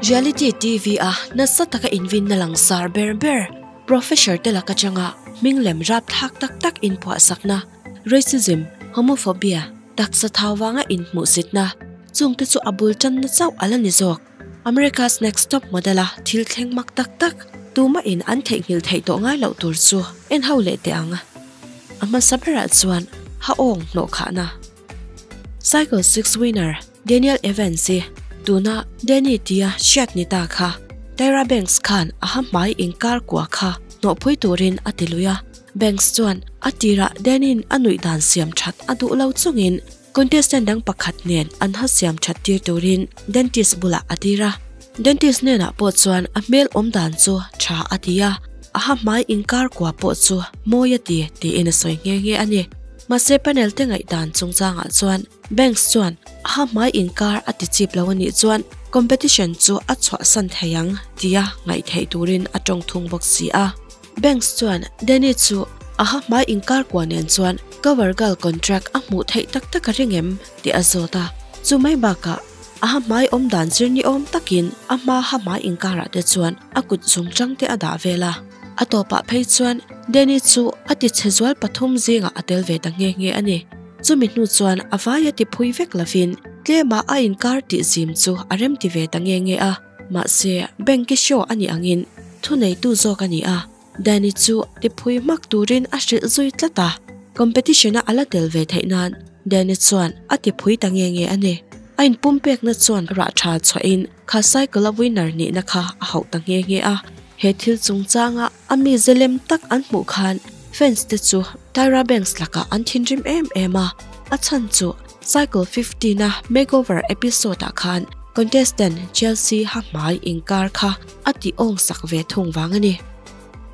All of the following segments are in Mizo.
Reality TV a nasa taka invinna langsar ber ber Professor te lak atanga hming lem rapthlak tak tak inphuahsakna, racism, homophobia, taksa thau vanga inhmuhsitna, chungte chu a bul tanna chauh a la ni zawk. America's Next Top Model a thil thleng mak tak tak, tumahin an theihnghilh theih tawh ngai loh tur chu en ho leh teh ang. A hmasa berah chuan ha awng hnawh khahna. Cycle 6 winner Daniel Evans hi tuna Danny tia hriat ni ta kha Tyra Banks khan a ha hmai inkar kua kha hnawhpui turin a ti lui a. Banks chuan a tirah Danny-in a nuih dan siam that a duh lo chungin contestant dang pakhat nen an ha siam that tir turin dentist bulah a tir a. Dentist hnenah pawh chuan a hmel awm dan chu tha a ti a, a ha hmai inkar kua pawh chu mawi a ti tiin a sawi nghe nghe a ni. Mahse panel te ngaihdan chungchangah chuan Banks chuan a ha hmai inkar a ti chip lo a nih chuan competition chu a chhuahsan thei ang tia ngaih theih turin a tawng thung bawk si a. Banks chuan Danny chu a ha hmai inkar kua nen chuan cover girl contract a hmuh theih tak tak a ring em tih a zawt a. Chu mai bakah a ha hmai awm dan zir ni awm takin a hma ha hmai inkarah te chuan a kut zungchang te a dah vel a. A tawpah phei chuan Danny chu a ti chhe zual pathum zingah a tel ve ta nghe nghe a ni. Chumi hnu chuan a vai a ti phui vek lovin tlema a inkar tih zim chu a rem ti ve ta nge nge a, mahse bank i show a nih angin thuneitu zawk a ni a, Danny chu ti phui hmak turin a hrilh zui tlat a, competition a ala tel ve theih nan Danny chuan a ti phui ta nge nge a ni. A inpumpekna chuan rah tha chhuahin kha cycle a winner nihna kha a hauh ta nge nge a, he thil chungchanga a mi zelem tak an hmuh khan fans te chu Tyra Banks lakah an thinrim em em a, a chhan chu Cycle 15 a makeover episode ah khan contestant Chelsea ha hmai inkar kha a tih awng sak ve thung vang a ni.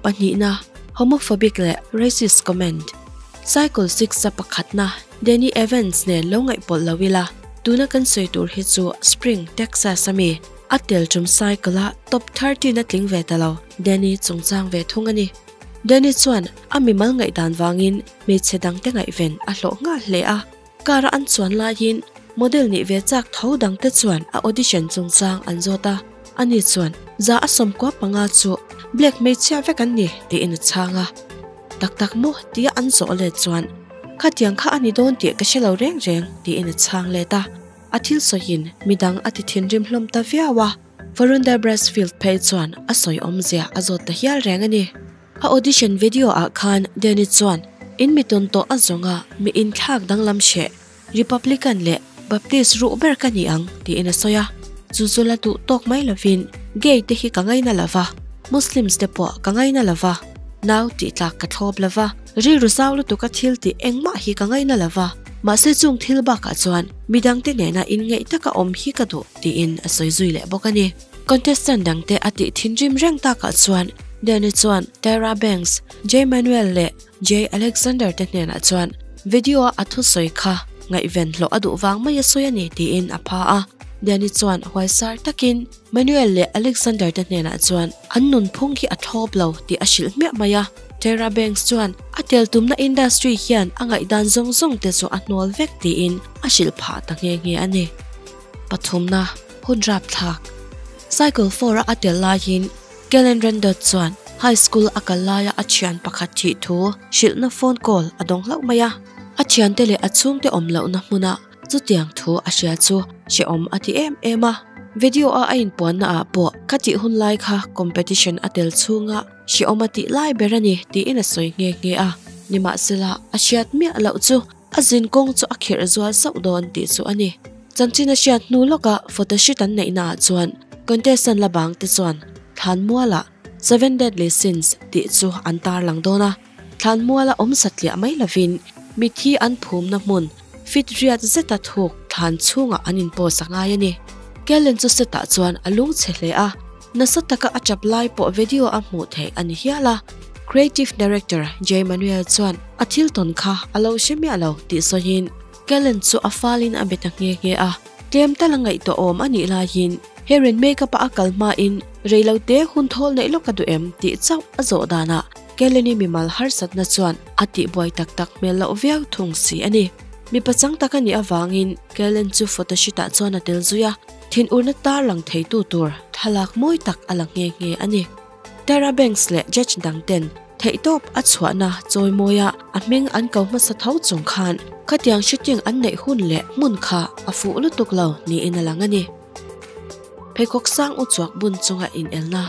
Pahnihna, homophobic leh racist comment. Cycle 6 a pakhatna Danny Evans nen lo ngaihpawlh lo ila, tuna kan sawi tur hi chu Spring, Texas a mi, a tel tum cycle a top 13 a tling ve ta lo, Danny chungchang ve thung a ni. Danny chuan a mimal ngaihdan vangin hmeichhe dangte ngaihven a hlawh nghal hle a, car a an chuan laiin model nih ve chak tho dangte chuan a audition chungchang an zawt a, ani chuan za a sawmkua panga chu black hmeichhia vek an ni tiin a chhang a. Tak tak maw tia an zawh let chuan khatiang kha a ni dawn tih ka hre lo reng reng tiin a chhang let a, a thil sawiin midang a ti thinrim hlawm ta viau a. Varunda Brassfield phei chuan a sawi awmzia a zawt ta hial reng a ni. A audition video ah khan Danny chuan in mi tawn tawh a zawnga mi inthlak danglam hreh Republican leh Baptist ruh ber ka ni ang tiin a sawi a. Chu chu la duh tawk mai lovin gay te hi ka ngaina lova, Muslims te pawh ka ngaina lova, nau tih tlak ka thlawp lova, rilru zau lutuk a thil tih engmah hi ka ngaina lova, mahse chung thil bakah chuan midangte nena inngeih taka awm hi ka duh. Tiin a sawi zui leh bawk a ni. Contestant dangte a tih thinrim reng takah chuan Danny chuan Tyra Banks, Jay Manuel leh Jay Alexander te hnenah chuan video a a thusawi kha ngaihven hlawh a duh vang mai a sawi a ni tiin a pha a. Danny chuan huaisar takin Manuel leh Alexander te hnenah chuan an nunphung hi a thlawp lo tih a hrilh hmiah mai a. Tyra Banks chuan a tel tumna industry hian a ngaihdan zawng zawng te chu a hnual vek tiin a hrilh phah ta nghe nghe a ni. Pathumna, hun rapthlak. Cycle 4 a a tel laiin Kellen Randot chuan high school a kal laia a thian pakhat thih thu hrilhna phone call a dawng hlauh mai a. A thiante leh a chhungte awm lohna hmuna chutiang thu a hria chu hrehawm a ti em em a. Video a a inpuanna ah pawh ka tih hun lai kha competition a tel chhunga hrehawm a tih lai ber a ni tiin a sawi nghe nghe a. Nimahsela a hriat miah loh chu A zin kawng chu a khirh zual sauh dawn tih chu a ni. Chanchin a hriat hnu lawka photoshoot an neihna ah chuan contestant la bang te chuan Thlanmuala Seven Deadly Sins tih chu an tarlang dawn a. Thlanmuala awm satliah mai lovin mithi an phumna hmun fit riat zeta thuk thlan chhungah an inpost a ngai a ni. Kellen chu set ah chuan a lungchhe hle a. Nasa taka a chap lai pawh video a hmuh theih a ni hial a. Creative Director Jay Manuel chuan a thil tawn kha a lo hre miah lo tih sawiin Kellen chu a falin a be ta nghe nghe a. Tlem tal a ngaihtuah awm a nih laiin Herin makeup a a kal hmain reilote hun thawl neih lawk a duh em tih chauh a zawh danah Kellen-i mimal harsatna chuan a tihbuai tak tak hmel loh viau thung si a ni. Mipa chang tak a nih avangin Kellen chu photoshoot ah chuan a tel zui a. Thinurna tarlang theitu tur thlalak mawi tak a la nghe nghe a ni. Tyra Banks leh judge dang ten theihtawp a chhuahna chawimawia a hming an ko hmasa tho chung khan khatiang shooting an neih hun leh hmun kha a fuh lutuk lo niin a lang a ni. Pheikhawk sang uchuak bun chunga inelna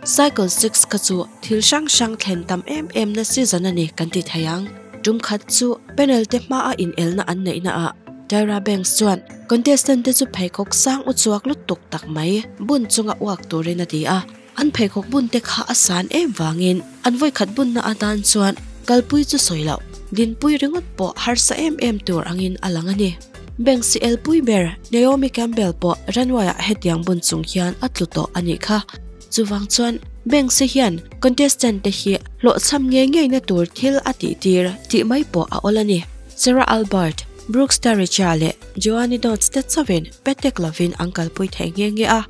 Cycle 6 kha chu thil hrang hrang thlen tam em em na season a ni kan ti thei ang. Tum khat chu panel te hmaa inelna an neihna ah Tyra Banks chuan contestant te chu pheikhawk sang uchuak lutuk tak mai bun chunga uak turin a ti a. An pheikhawk bun te kha a san em vangin an vawikhat bunna atan chuan kalpui chu sawi loh, dinpui ringawt pawh harsa em em tur angin a lang a ni. Banks i elpui ber Naomi Campbell pawh runway ah hetiang bun chung hian a tlu tawh a nih kha. Chuvang chuan Banks-i hian contestant te hi hlawhchham ngei ngeina tur thil a tih tir tih mai pawh a awl a ni. Sarah Albert, Brooke Staricha leh Joanie Dodds te chauhin petek lovin an kalpui thei nghe nghe a.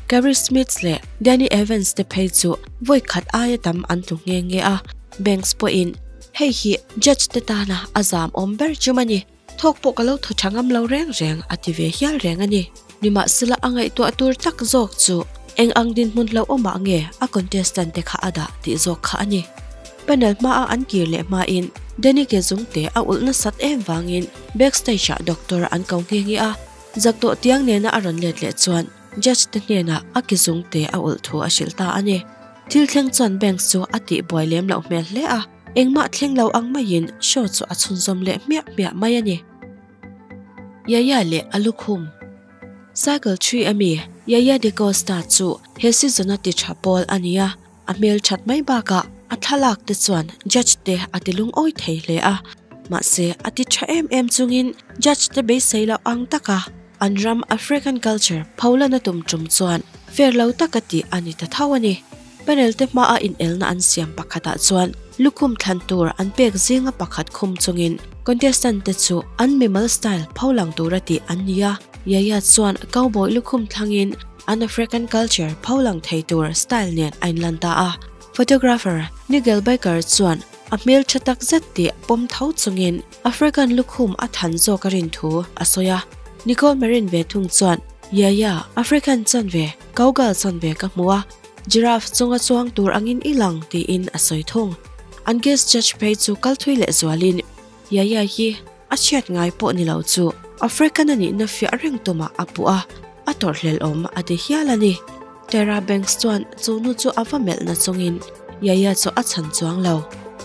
Gary Smith leh Danny Evans te phei chu vawi khat aia tam an tlu nghe nghe a. Banks pawhin hei hi judge te tana a zam awm ber chum a ni. Thawk pawh ka lo thaw tha ngam lo reng reng a ti ve hial reng a ni. Nimahsela a ngaihtuah tur tak zawk chu eng ang dinhmun hlauhawmah nge a contestant te kha a dah tih zawk kha a ni. Panel hmaa an kir leh hmain Danny ke zungte a ulh nasat em vangin backstage ah doctor an ko nghe nghe a. Zak tawh tiang nena a rawn let leh chuan judge te hnenah a ke zungte a ulh thu a hrilh ta a ni. Thil thleng chuan Banks chu a tihbuai lem loh hmel hle a. Engmah thleng lo ang maiin show chu a chhunzawm leh hmiah hmiah mai a ni. Yaya leh a lukhum Cycle 3 ami Yaya De Costa chu he season a ti tha pawl a ni a, a hmel that mai bakah a thlalak te chuan judge te a ti lungawi thei hle a. Mahse a ti tha em em chungin judge te beisei loh ang taka an ram African culture pholana tum tum chuan fair lo taka tih a ni ta tho a ni. Panel te hmaa inelna an siam pakhatah chuan lukhum thlan tur an pek zinga pakhat khum chungin contestant te chu an mimal style pholang tura tih an ni a. Yaya chuan cowboy lukhum thlangin an African culture pholang thei tur style nen a inlan ta a. Photographer Nigel Baker chuan a hmel tha tak zet tih pawm tho chungin African lukhum a than zawk a rin thu a sawi a. Nicole Marin ve thung chuan Yaya African chanve cowgirl chanve ka hmu a. Giraffe chunga chuang tur angin i lang tiin a sawi thung. An guest judge phei chu kal thui leh zualin Yaya hi a chhiat ngai pawh ni lo chu African a nihna fiah reng tumah a puh a, a tawrhhlel awm a ti hial a ni. Tyra Banks chuan chu nu chu a va melh na chungin Yaya chu a chhan chuang lo.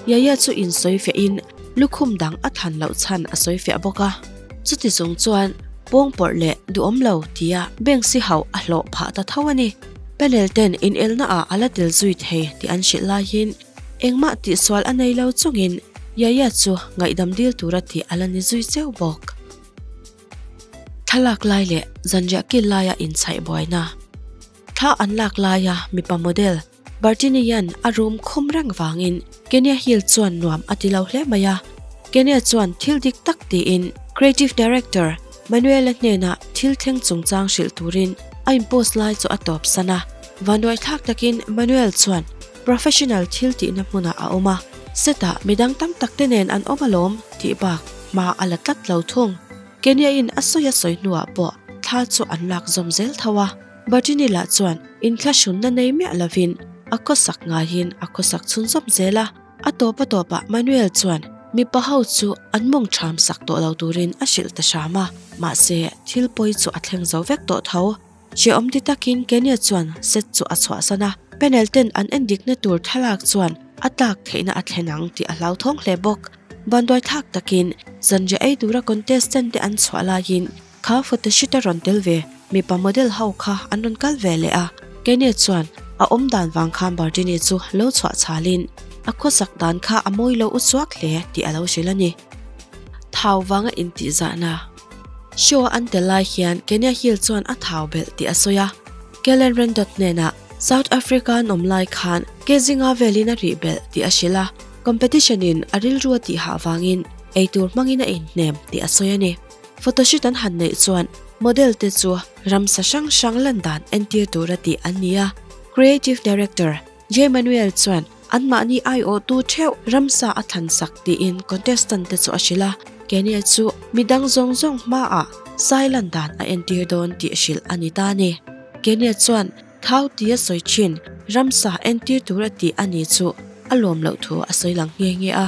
Yaya chu insawi fiahin lukhum dang a than loh chhan a sawi fiah bawk a. Chuti chung chuan pawngpawrh leh duhawm lo tia Banks-i hauh a hlawh phah ta tho a ni. Panel ten inelna ah a la tel zui thei tih an hrilh laiin engmah tihsual a nei lo chungin Yaya chu ngaihdam dil tura tih a la ni zui cheu bawk. Thlalak lai leh zanriah kil laia inchhaih buaina. Thla an lak laia mipa model Bartini hian a room khum reng vangin Kenya Hill chuan nuam a ti lo hle mai a. Kenya chuan thil dik tak tiin Creative Director Manuel-a hnenah thil thleng chungchang hrilh turin a inpost lai chu a tawp san a. Vanduaithlak takin Manuel chuan professional thil tihna hmunah a awm a, set-ah midang tam tak te nen an awm alawm tih bak hma a la tlat lo thung. Kenya-in a sawi a sawi hnuah pawh thla chu an lak zawm zel tho a. Bartini lah chuan inthlahrunna nei miah lovin a khawsak ngaiin a khawsak chhunzawm zel a. A tawp a tawpah Manuel chuan mipa ho chu an mawng ṭham sak tawh lo turin a hrilh ta hram a, mahse thil pawi chu a thleng zo vek tawh tho. Hrehawm ti takin Kenya chuan set chu a chhuahsan a, panel ten an endikna tur thlalak chuan a tlak theihna a thlen ang tih a hlauthawng hle bawk. Vanduaithlak takin zanriah ei tura contestant te an chhuah laiin Kha photoshoot a rawn tel ve, mipa model ho kha an rawn kal ve leh a. Kenya chuan a awm dan vang khan Bardini chu lo chhuah chhalin a khawsak dan kha a mawi lo u chhuak hle tih a lo hrilh a ni. Thau vanga intihzahna Show a an tel lai hian Kenya Hill chuan a thau belh tih a sawi a. Kellen Rendot hnenah South Africa an awm lai khan Kezinga velin a rih belh tih a hrilh a, competition in a rilru a tih hah vangin eitur hmangin a inhnem tih a sawi a ni. Photoshoot an han neih chuan model te chu ramsa hrang hrang lan dan entir tura tih an ni a. Creative Director Jay Manuel chuan Anmahni aiawhtu theuh ramsa a thlansak tiin contestant te chu a hrilh a, Kenya chu midang zawng zawng hmaah sai lan dan a entir dawn tih hrilh a ni ta a ni. Kenya chuan thau tia sawi thin ramsa entir tur a tih a ni chu a lawm loh thu a sawi lang nghe nghe a.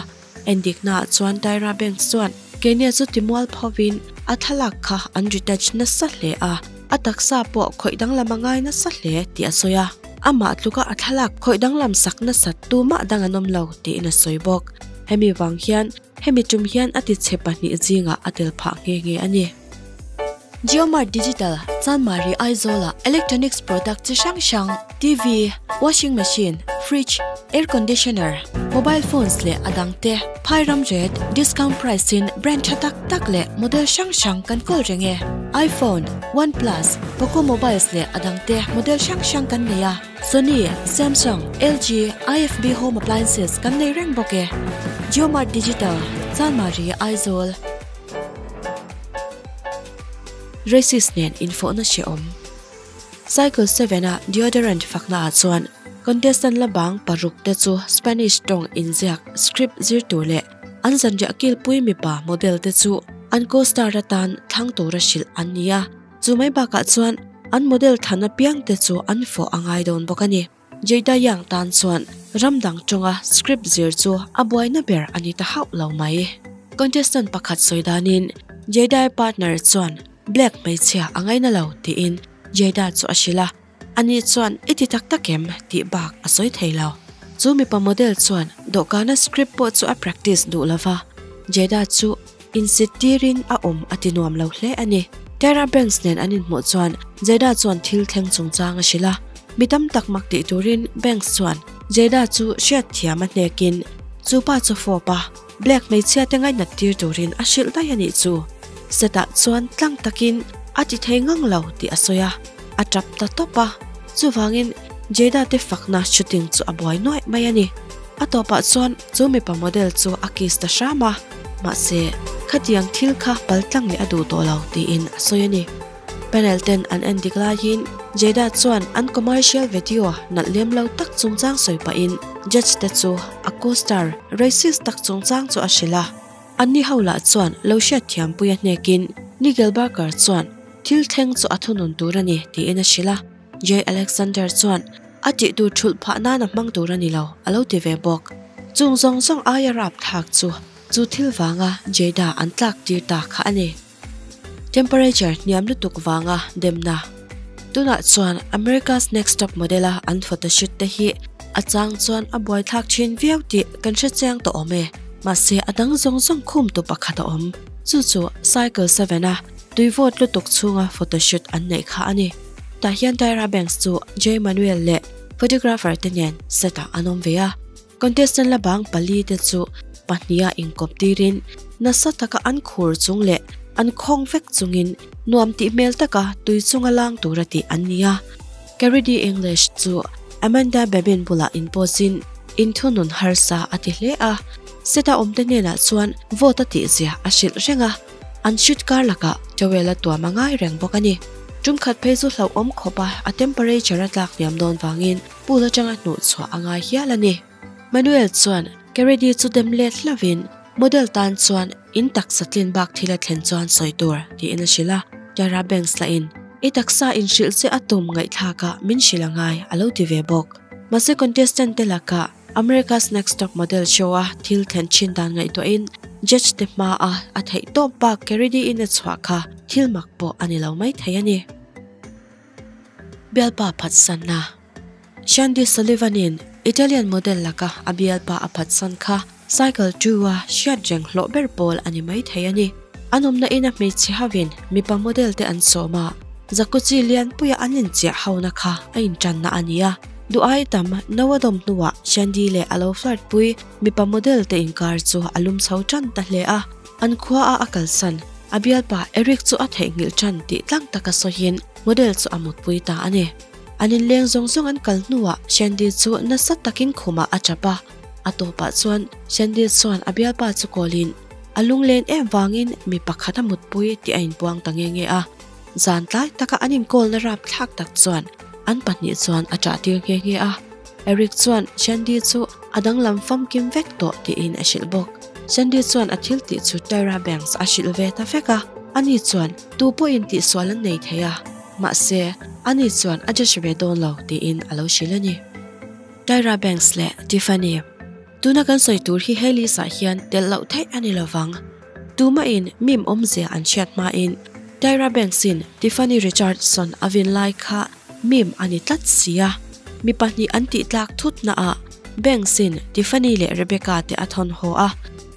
Endiknaah chuan Tyra Banks chuan Kenya chu timual phovin a thlalak kha an retouch nasa hle a, a taksa pawh khawih danglam a ngai nasa hle tih a sawi a. Amah tluka a thlalak khawih danglam sak nasat tumah dang an awm lo tiin a sawi bawk. Hemi vang hian hemi tum hian a tichhe pahnih zingah a tel phah nghe nghe a ni. JioMart Digital, Chanmari Aizawla electronics product chi hrang hrang, TV, washing machine, fridge, air conditioner, mobile phones leh a dang te phai ram ret, discount price in brand tha tak tak leh model hrang hrang kan kawl reng e. iPhone, OnePlus, Poco mobiles leh a dang te model hrang hrang kan nei a. Sony, Samsung, LG, IFB home appliances kan nei reng bawk e. JioMart Digital, Chanmari Aizawl. Racist nen infawhna hrehawm. Cycle 7 a deodorant fakna ah chuan contestant la bang paruk te chu Spanish tawng inziak script zir tur leh an zanriah kilpui mipa model te chu an co-star atan thlang tura hrilh an ni a, chu mai bakah chuan an model thlan apiang te chu an fawh a ngai dawn bawk a ni. Jada Young tan chuan ram dang tawnga script zir chu a buaina ber a ni ta hauh lo mai. Contestant pakhat sawi danin Jada-i partner chuan Black hmeichhia a ngaina lo tiin Jada chu a hrilh a, ani chuan i ti tak tak em tih bak a sawi thei lo. Chu mipa model chuan dawhkana script pawh chu a practice duh lo va, Jada chu insit tirin a awm a ti nuam lo hle a ni. Tyra Banks nen an inhmuh chuan Jada chuan thil thleng chungchang a hrilh a. Mi tam tak mak tih turin Banks chuan Jada chu hriat thiam a hnekin chu pa chu fawp a, Black hmeichhia te ngaihnat tir turin a hrilh daih a nih chu. Setah chuan tlang takin a ti thei ngang lo tih a sawi a, a tap ta tawp a. Chuvangin Jada te fakna shooting chu a buai nuaih mai a ni. A tawpah chuan chu mipa model chu a kiss ta hram a, mahse khatiang thil kha paltlang leh a duh tawh lo tiin a sawi a ni. Panel ten an en dik laiin Jada chuan an commercial video nalh lem lo tak chungchang sawi pahin judge te chu a co-star racist tak chungchang chu a hrilh a. Anni ho lah chuan lo hriatthiampui a hnekin Nigel Barker chuan thil thleng chu a thunun tur a ni tiin a hrilh a. Jay Alexander chuan a tih tur thulh phah nan a hmang tur a ni lo a lo ti ve bawk. Chung zawng zawng aia rapthlak chu chu thil vanga Jada an tlak tir ta kha a ni. Temperature hniam lutuk vanga demna. Tunah chuan America's Next Top Model a an photoshoot te hi a chang chuan a buaithlak thin viau tih kan hre chiang tawh awm e. Mahse a dang zawng zawng khum tu pakhat a awm. Chu chu Cycle 7 a tui vawt lutuk chhunga photoshoot an neih kha a ni. Tah hian Tyra Banks chu Jay Manuel leh photographer te nen set ah an awm ve a. Contestant la bang pali te chu pahniha inkawp tirin nasa taka an khur chung leh an khawng vek chungin nuam tih hmel taka tui chunga lang tura tih an ni a. Caridi English chu Amanda Babin bulah inpawzin inthunun harsa a ti hle a, set-a awmte hnenah chuan vote a tihzia a hrilh reng a, an shoot kar lakah towel a tuam a ngai reng bawk a ni. Tum khat phei chu hlauhawm khawpa a temperature a tlak hniam dawn vangin Pool atanga hnuh chhuah a ngai hial a ni. Manuel chuan Caridi chu dem let hlavin model tan chuan in taksa tlin bak thil a thlen chuan sawi tur tiin a hrilh a. Tyra Banks lahin i taksa inhrilh che a tum ngaihthlak a min hrilh a ngai a lo ti ve bawk. Mahse contestant te lakah America's Next Top Model show a thil thlen thin dan ngaihtuahin judge te hma a a theih tawp bak Caridi in a chhuah kha thil mak pawh a ni lo mai thei a ni. Bialpa phatsanna Shandy Sullivan-in Italian model laka a bialpa a phatsan kha cycle 2 a hriat reng hlawh ber pawl a ni mai thei a ni. An awmna ina hmeichhe hovin mipa model te an sawm a, jacuzzi lianpuia an inchiah hona kha a intanna a ni a. Duh ai tam no a dawm hnuah Shandy leh a lo flirt pui mipa model te inkar chu a lum chho tan ta hle a. An khua a a kalsan a bialpa Eric chu a theihnghilh tan tih tlang taka sawiin model chu a mutpui ta a ni. An inleng zawng zawng an kal hnuah Shandy chu nasa takin khumah a tap a, a tawpah chuan Shandy chuan a bialpa chu kawlin a lunglen em vangin mi pakhat a mutpui tih a inpuang ta nge nge a. Zan tlai taka an inkawlna rapthlak tak chuan an pahnih chuan a ṭah tir nghe nghe a. Eric chuan Shandy chu. a danglam famkim vek tawh tiin a hrilh bawk. Sandy chuan a thil tih chu Tyra Banks a hrilh ve ta vek a, ani chuan tu pawhin tihsual an nei thei a, mahse ani chuan a judge ve dawn lo tiin a lo hrilh a ni. Tyra Banks leh Tiffany. Tuna kan sawi tur hi he list ah hian telh loh theih a ni lovang. Tumahin meme awmzia an hriat hmain Tyra Banks in Tiffany Richardson a vin lai kha meme a ni tlat si a. Mi pahnih an tih tlak thut naah Banks in Tiffany leh Rebecca te a thawn haw a.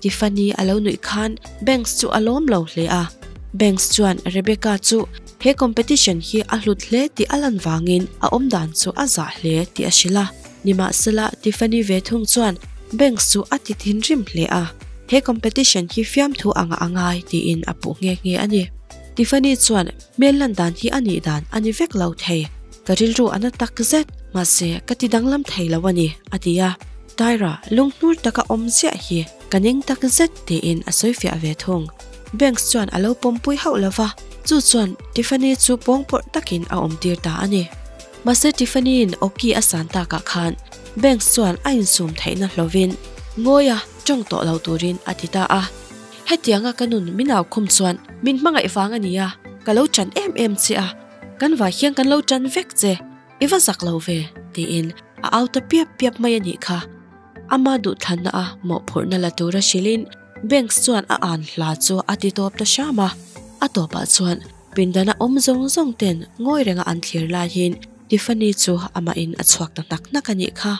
Tiffany a lo nuih khan Banks chu a lawm lo hle a. Banks chuan Rebecca chu he competition hi a hlut hle tih a lan vangin a awmdan chu a zah hle tih a hrilh a. Nimahsela, Tiffany ve thung chuan Banks chu a ti thinrim hle a, he competition hi fiamthu anga a ngai tiin a puh nghe nghe a ni. Tiffany chuan hmel lan dan hi a nih dan a ni vek lo thei, ka rilru a na tak zet, mahse ka ti danglam thei lo a ni, a ti a. Tyra lunghnur taka awm ziah hi ka ning tak zet tiin a sawi fiah ve thung. Banks chuan a lo pawmpui hauh lo va, chu chuan Tiffany chu pawngpawrh takin a awmtir ta a ni. Mahse Tiffany-in awki a san takah khan Banks chuan a insum theihna hlovin ngawi a tawng tawh lo turin a ti ta a. Hetianga ka nun min au khum chuan min hmangaih vang a nia, ka lo chan em em che a, kan vai hian kan lo chan vek che, i va zak lo ve, tiin a au ta piap piap mai a nih kha. Ama duhthlanna a mawhphurhna la tura hrilhin Banks chuan a an hla chu a ti tawp ta hram a, a tawpah chuan Pindana awm zawng zawng ten ngawi renga an thlir laiin Tiffany chu amahin a chhuak ta hnak hnak a nih kha.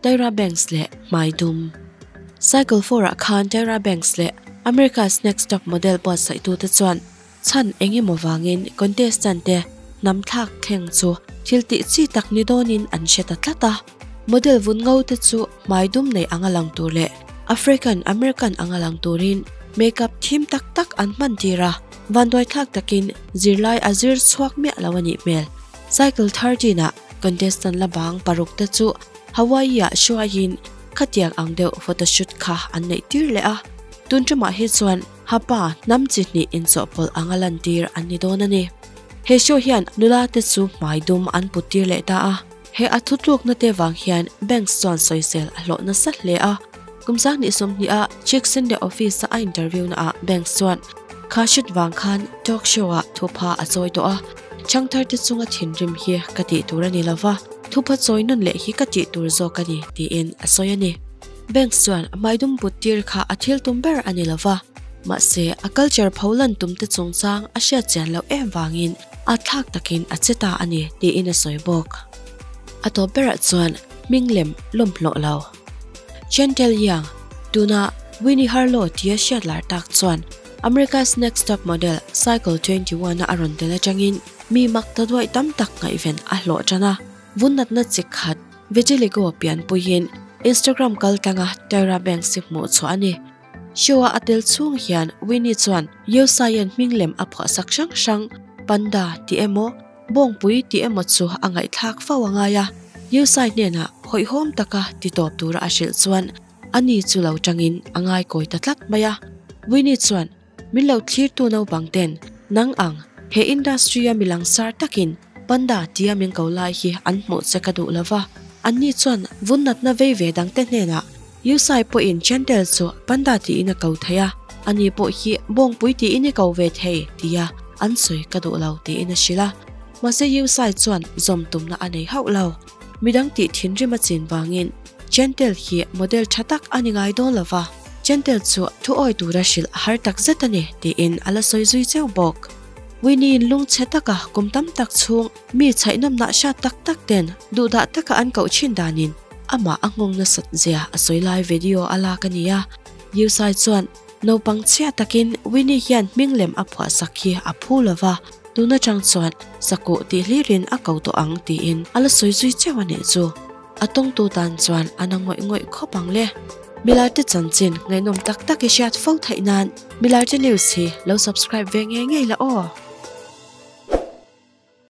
Tyra Banks leh hmai dum. Cycle 4 ah khan Tyra Banks leh America's Next Top Model buatsaihtute chuan chhan eng emaw vangin contestant te hnam thlak thleng chu thil tih chi tak ni dawnin an hre ta tlat a. Model vun ngo te chu hmai dum nei anga lang tur leh African American anga lang turin makeup thim tak tak an hman tir a, vanduaithlak takin zirlai a zir chhuak miah lo a nih hmel. Cycle 13 ah contestant la bang paruk te chu Hawaii ah hruaiin khatiang ang deuh photoshoot kha an neih tir leh a, tun tumah hi chuan hapa hnam chi hnih inchawhpawlh anga lantir an ni dawn a ni. He show hian nula te chu hmai dum an put tir leh ta a. He a thutlukna te vang hian Banks chuan sawisel a hlawh nasa hle a. Kum sanghnih sawmhnih a Chicks in the Office a a interview na ah Banks chuan kha shoot vang khan talk show ah thupha a chawi tawh a, changthar te chunga thinrim hi ka tih tur a ni lova, thupha chawi nawn leh hi ka tih tur zawk a ni tiin a sawi a ni. Banks chuan hmaidum but tir kha a thil tum ber a ni lova, mahse a culture pholan tum te chungchang a hriat chian loh em vangin A thlak takin a che ta a ni tiin a sawi bawk. A tawp berah chuan hming lem lawm hlawh lo. Chantel Young, tuna Winnie Harlow tia hriat lar tak chuan America's Next Top Model Cycle 21 a a rawn tel atangin mi mak ta duaih tam tak ngaihven a hlawh tan a. Vunnatna chi khat Vitiligo pianpuiin Instagram kaltlanga Tyra Banks hi hmuh chhuah a ni. Show-a a tel chhung hian Winnie chuan Yosaian hming lem a phuah sak hrang hrang, Panda tih emaw, Bawngpui tih emaw chu a ngaihthlak fo a ngai a. Yosai hnenah hawihhawm taka ti tawp tura a hrilh chuan ani chu lo tangin a ngaikawi ta tlat mai a. Winnie chuan, Min lo thlirtu naupang ten nang ang he industry-a mi langsar takin Panda tia min ko lai hi an hmuh che ka duh lova, anni chuan vun natna vei ve dangte hnenah Yusai pawhin Chantel chu Panda tiin a ko thei a, ani pawh hi Bawngpui tiin i ko ve thei tia an sawi ka duh lo tiin a hrilh a. Mahse Yusai chuan zawm tumna a nei hauh lo. Midang tih thinrim a chin vangin Chantel hi model tha tak a ni ngai dawn lova, Chantel chu thu awi tura hrilh a har tak zet a ni tiin a la sawi zui cheu bawk. Winnie-in lungchhe taka kum tam tak chhung mi chhaihnawmnah hriat tak tak ten duhdah taka an koh thin danin amah a nghawng nasat zia a sawi lai video a lak a ni a. Yusai chuan naupang chhia takin Winnie hian hming lem a phuah sak hi a phu lova, tun atang chuan sakuh tih hlirin a ko tawh ang tiin a la sawi zui cheu a nih chu. A tawngtu tan chuan a na ngawih ngawih khawp ang le. Milarte chanchin ngaihnawm tak tak i hriat fo theih nan Milarte News hi lo subscribe ve ngei ngei la aw.